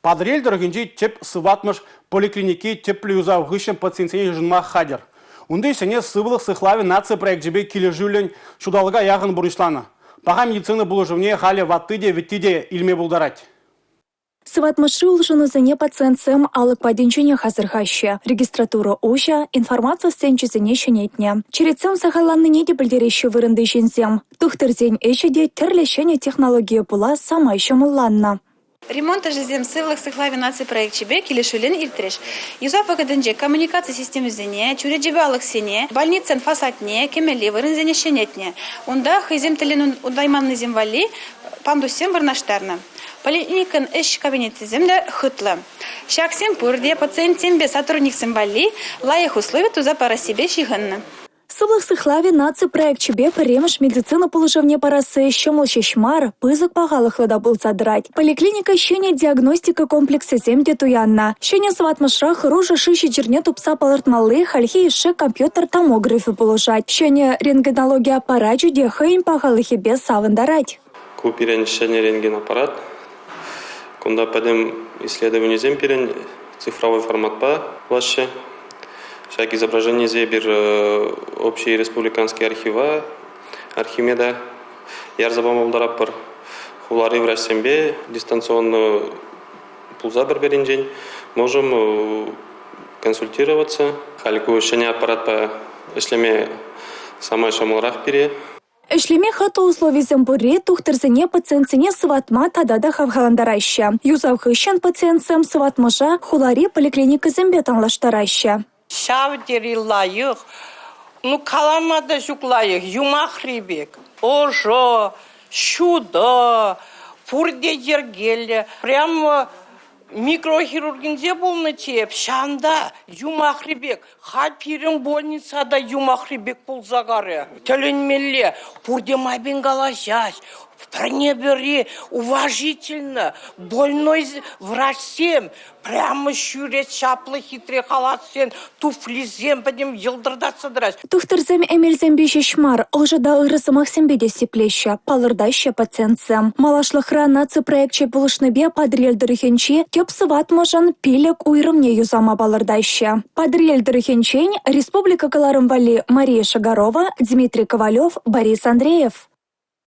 Патӑрьел тӑрӑхӗнчи тӗп сыватмӑш поликлиники тӗплӗ юсав хыҫҫӑн пациентсене йышӑнма хатӗр. Унти ӗҫсене Сывлӑх сыхлавӗ наци проекчӗпе килӗшӳллӗн ҫулталӑка яхӑн пурнӑҫланӑ. Паха медицина пулӑшӑвне халӗ ватти те, вӗтти те илме пултарать. Сыватмӑшри улшӑнусене пациентсем алӑк патӗнченех асӑрхаҫҫӗ. Регистратура уҫӑ, информаци стенчӗсене ҫӗнетнӗ. Черетсем сахалланнине те пӗлтереҫҫӗ вырӑнти ҫынсем. Тухтӑрсен ӗҫӗ те тӗрлӗ ҫӗнӗ технологие пула самай ҫӑмӑлланнӑ. Ремонт ӗҫӗсем Сывлӑх сыхлавӗ наци проекчӗпе килӗшӳллӗн иртрӗҫ. Юсав вӑхӑтӗнче коммуникаци системисене, чӳречепе алӑксене, больницӑн фасадне, кӗмелли вырӑнсене ҫӗнетнӗ. Унта хӑйсем тӗллӗн утайманнисем валли пандуссем вырнаҫтарнӑ. Поликлиникӑн ӗҫ кабинечӗсем те хӑтлӑ. Ҫаксем пурте пациентсемпе сотрудниксем валли лайӑх услови туса парассипе ҫыхӑннӑ. Сывлӑх сыхлавӗ наци проекчӗпе пӗрремӗш медицина пулӑшӑвне парасси ҫӑмӑл ҫеҫ мар, пысӑк пахалӑхлӑ та пулса тӑрать. Поликлиника ҫӗнӗ диагностика комплексӗсем те туяннӑ. Ҫӗнӗ сыватмӑшра хӑрушӑ шыҫӑ чирне тупса палӑртмалли хальхи йышши компьютер томографӗ пулӑшать. Ҫӗнӗ рентгенологи аппарачӗ те хӑйӗн пахалӑхӗпе савӑнтарать. Ку пирӗн ҫӗнӗ рентген-аппарат. Кунта пӗтӗм исследованисем пирӗн цифровой форматпа пулаҫҫӗ. Ҫак изображенисене эпир общий республиканский архива, архимеда ярса пама пултаратпӑр. Хулари врачсемпе дистанционно пулса пӗр-пӗринчен можем консультироваться. Халь ку ҫӗнӗ аппаратпа ӗҫлеме самай ҫӑмӑлрах пире. Ӗҫлеме хӑтлӑ условисем пурри тухтӑрсене пациентсене сыватма тата та хавхалантараҫҫӗ. Юсав хыҫҫӑн пациентсем сыватмӑша хулари поликлиникӑсемпе танлаштараҫҫӗ. Ҫав тери лайӑх, ну калама та ҫук лайӑх, юмахри пек. Ӑшӑ, ҫутӑ, пурте йӗркеллӗ. Прямо Микрохирургинче пулнӑччӗ эп, ҫавӑнта юмахри пек. Халь пирӗн больница та юмахри пек пулса карӗ. Тӗлӗнмелле, пурте майпен калаҫаҫ, пӗрне-пӗри уважительно, больной врачсем прямо ҫӳрет чаплӑ хитре халатсем, туфлисем пӗтӗм йӑлтӑртатса тӑраҫ. Тухтӑрсем эмелсемпе ҫеҫ мар, ӑшӑ та ырӑ сӑмахсемпе те сиплеҫҫӗ, палӑртаҫҫӗ пациентсем. Малашлӑхра наци проекчӗ пулӑшнипе Патӑрьел тӑрӑхӗнчи тӗп сыватмӑшӑн 5 уйрӑмне юсама палӑртаҫҫӗ. Патӑрьел тӑрӑхӗнчен республика кӑларӑм валли Мария Шагарова, Дмитрий Ковалев, Борис Андреев.